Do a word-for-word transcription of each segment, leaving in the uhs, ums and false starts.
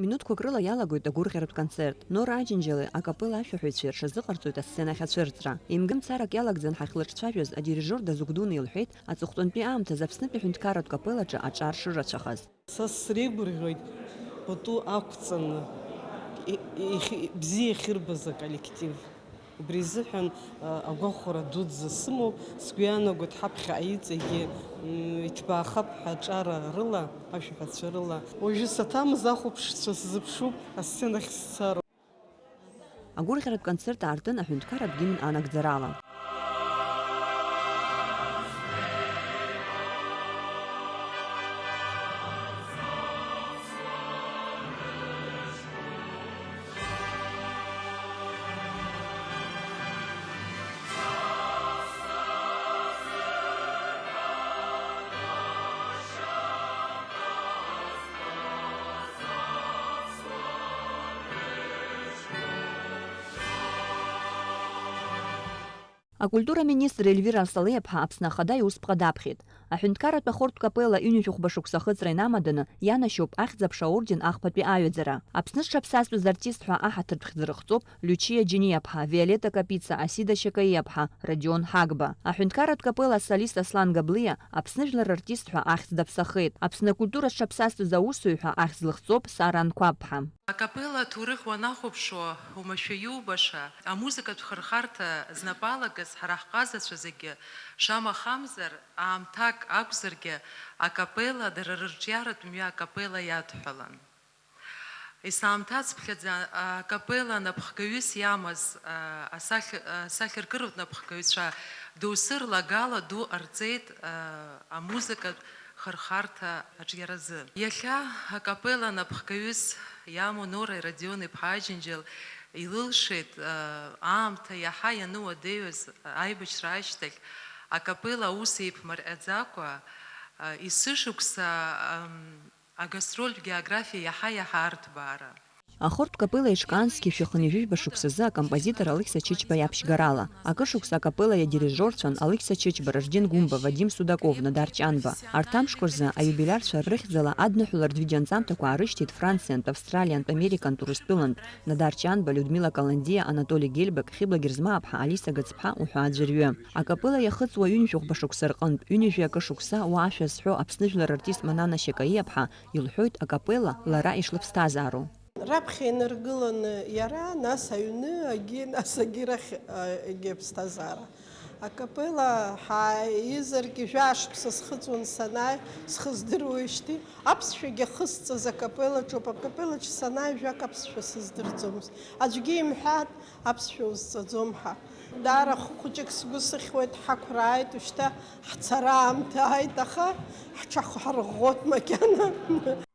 Минуҭқәак рыла иалагоит агәырӷьаратә концерт. Нора Аџьынџьали акапелла ашәаҳәаҩцәеи рҽазыҟарҵоит асценахь ацәырҵра. Имгымцарак иалакӡан ҳахьлаҿцәажәоз адирижиор дазыгәдуны илҳәеит, аҵыхәтәантәи аамҭазы Аԥснытәи аҳәынҭқарратә капеллаҿы аҿар шырацәахаз. Са среигәырӷьоит пату ақәҵаны, и-, ихи-, бзиа иахьырбаз аколлектив. Убри азыҳәан, а, агәахәара дуӡӡа сымоуп, сгәы иаанагоит ҳаԥхьаҟа иҵегьы, м, иҭбаахап ҳәа аҿара рыла, ашәаҳәацәа рыла. Уажәы саҭамыз ахәаԥшцәа сзыԥшуп асценахь сцароуп. Агәырӷьаратә концерт аартын аҳәынҭқарратә гимн анагӡарала. Акультура министр Ельвира Арсалиаԥҳа Аԥсны Ахада иусԥҟа даԥхьеит. Аҳәынҭқарратә ахортә капелла ҩынҩажәи хәба шықәса ахыҵра инамаданы ианашьоуп Ахьӡ-аԥша аорден ахԥатәи аҩаӡара. Аԥсны зҽаԥсазтәыз артист ҳәа аҳаҭыртә хьӡы рыхҵоуп Лиучиа Џьениаԥҳа, Виолетта Капица, Асида Шьакаиаԥҳа, Родион Ҳагба. Аҳәынҭқарратә капелла асолист Аслан Габлиа Аԥсны жәлар рартист ҳәа ахьӡ даԥсахеит. Аԥсны акультура зҽаԥсазтәыз аусзуҩ ҳәа ахьӡ лыхҵоуп Сара Анқәабԥҳа. Акапелла аҭоурых уанахәаԥшуа, уамашәа иубаша, амузыкатә хырхарҭа знапы алагаз ҳара ҳҟазацәа зегьы, шамахамзар, аамҭак акәзаргьы, акапелла дара рырҿиаратә мҩа акапелла иадҳәалан. Есаамҭацыԥхьаӡа акапелла напхгаҩыс иамаз, а, асахьа-, асахьаркыратә напхгаҩцәа доусы рлагала ду ҟарҵеит, а, амузыкатә хырхарҭа аҿиаразы. Иахьа акапелла напхгаҩыс иамоу Нора Родион-иԥҳа Аџьынџьал илылшеит, а, аамҭа иаҳа ианыуадаҩыз аибашьра ашьҭахь акапелла аус еиԥмырҟьаӡакәа, а, есышықәса, ам, агастрольтә географиа иаҳа-иаҳа арҭбаара. Ахортә капелла еиҿкаан зқьи жәшәи хынҩажәи жәаба шықәсазы акомпозитор Алықьса Чычба иаԥшьгарала. Акыр шықәса акапелла иадирижиорцәан Алықьса Чычба, Ражден Гәымба, Вадим Судаков, Нодар Ҷанба. Арҭ амшқәа рзы аиубилиарцәа рыхьӡала адныҳәалартә видеоанҵамҭақәа аарышьҭит Франциантә, Австралиантә, Американтә, Урыстәылантә, Нодар Ҷанба, Людмила Каландиа, Анатоли Гельбак, Хьыбла Герзмааԥҳа, Алиса Гыцԥҳа уҳәа аӡәырҩы. Акапелла иахыҵуа ҩынҩажәи хәба шықәса рҟынтә, ҩынҩажәи акы шықәса уа ашәа зҳәо Аԥсны жәлар артист Манана Шьакаиаԥҳа илҳәоит акапелла лара ишлыԥсҭазаароу. Раԥхьа инаргыланы иара, нас аҩны, агьи, нас агьирахь, а, егьи аԥсҭазаара. Акапелла ҳааизаргьы, жәаа шықәса схыҵуан санааи, схы здыруеижьҭеи, аԥсшәагьы ахысҵаз акапеллаҿоуп, акапеллаҿы санааи, жәак аԥсшәа сыздырӡомызт. Аӡәгьы имҳәааит, аԥсшәа узҵаӡом ҳәа. Даара хәыҷык сгәы сыхьуеит, ҳақәрааит, ушьҭа ҳцара аамҭа ааит, аха ҳҽаҳарӷәӷәоит макьана.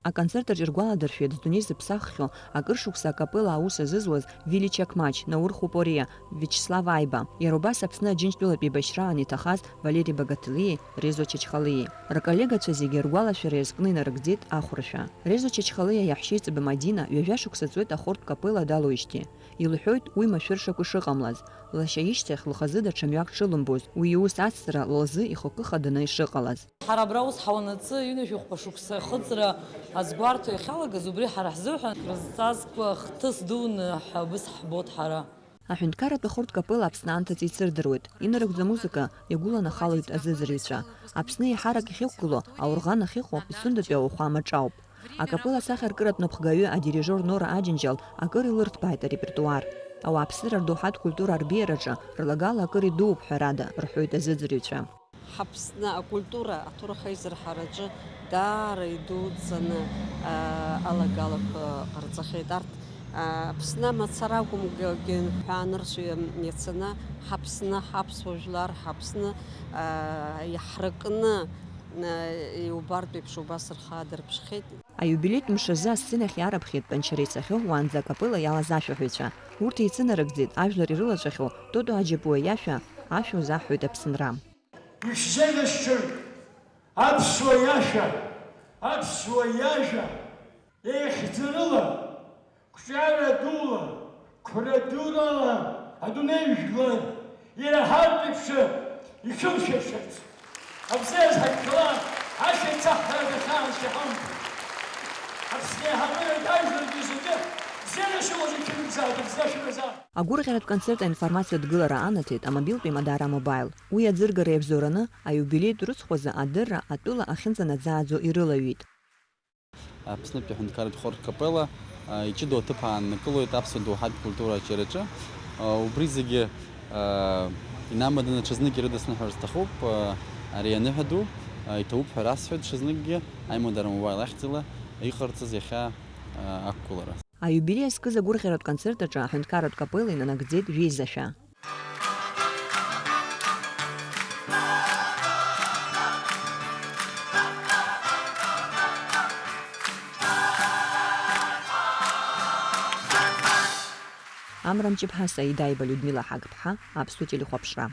Аконцерт аҿы иргәаладыршәеит дунеи зыԥсаххьоу, акыр шықәса акапелла аус азызуаз Вили Чакмач, Наур Хупориа, Виачеслав Аиба, иара убас Аԥсны Аџьынџьтәылатә еибашьраан иҭахаз Валери Багаҭелиеи Резо Чачхалиеи. Рколлегацәа зегьы ргәалашәара иазкны инарыгӡеит ахәрашәа. Резо Чачхалиа иаҳәшьа иҵбы Мадина ҩажәа шықәса ҵуеит ахортә капелла далоуижьҭеи. Илҳәоит уи машәыршақә ишыҟамлаз, лашьа ишьҭахь лхазы даҽа мҩак дшылымбоз, уи иус ацҵара лзы ихықәкы хаданы ишыҟалаз. Ҳара абра аус ҳауанаҵы, ҩынҩажәи хәба шықәса ахыҵра азгәарҭо иахьалагаз, убри ҳара ҳзыҳәан крызҵазкуа хҭыс дуны ҳәа абыс ҳбоит ҳара. Аҳәынҭқарратә ахортә капелла Аԥсны анҭыҵ еицырдыруеит, инарыгӡо амузыка иагәыланахалоит азыӡырҩцәа. Аԥсны еиҳарак иахьықәгылоу аорӷан ахьыҟоу Пицундатәи ауахәама ҿауп. Акапелла асахьаркыратә напхгаҩы адирижиор Нора Аџьынџьал акыр илырҭбааит арепертуар. Ауааԥсыра рдоуҳатә культура арбеиараҿы рлагала акыр идууп, ҳәарада, рҳәоит азыӡырҩцәа. Ҳаԥсны акультура аҭоурых аизырҳараҿы даара идуӡӡаны, аа, алагалақәа ҟарҵахьеит. Арҭ, аа, Аԥсны мацара акәымкәагьы ҳәа анырцә иацаны, ҳаԥсны, ҳаԥсуа жәлар, ҳаԥсны, аа, иаҳракны, аа, иубартә еиԥш убас рхы аадырԥшхьеит. Аиубилеитә мшазы асценахь иаарыԥхьеит тәанчара ицахьоу уаанӡа акапелла иалаз ашәаҳәаҩцәа. Урҭ еицынарыгӡеит ажәлар ирылаҵәахьоу Тото Аџьапуа иашәа, ашәа узаҳҳәоит Аԥсынра. Ишәзеиӷьасшьоит аԥсуа иашәа, аԥсуа иажәа еихьӡарыла, қәҿиара дула, қәра дурала адунеи жәлар ираҳартә еиԥш ишәылшәыршәырц. Абзиаз ҳагхала, ашьацаҳҳара дахьааншьа ҳамҭа. Аԥсны еиҳабыра дажәларгьы Агәырӷьаратә концерт аинформациатә гылара анаҭеит амобилтә еимадара Мобаил. Уи аӡыргара иабзоураны аиубилеитә рыцхәазы адырра атәыла ахьынӡанаӡааӡо ирылаҩит. Аԥснытәи аҳәынҭқарратә хортә капелла, а, иҷыдоу аҭыԥ ааннакылоит аԥсуа доуҳатә культура аҿиараҿы. А, убри зегьы, а, инамаданы ҽазнык ирыдысныҳәар сҭахуп, а, ари аныҳәа ду, а, иҭабуп ҳәа расҳәоит ҽазныкгьы, аимадара Мобаил ахьӡала иҟарҵаз иахьа, а, ақәгылара. Аиубилеи азкыз агәырӷьаратә концерт аҿы аҳәынҭқарратә капелла инанагӡеит жәеизашәа. Амра Мҷыԥҳа, Саида Аиба, Людмила Ҳагԥҳа, Аԥсуа телехәаԥшра.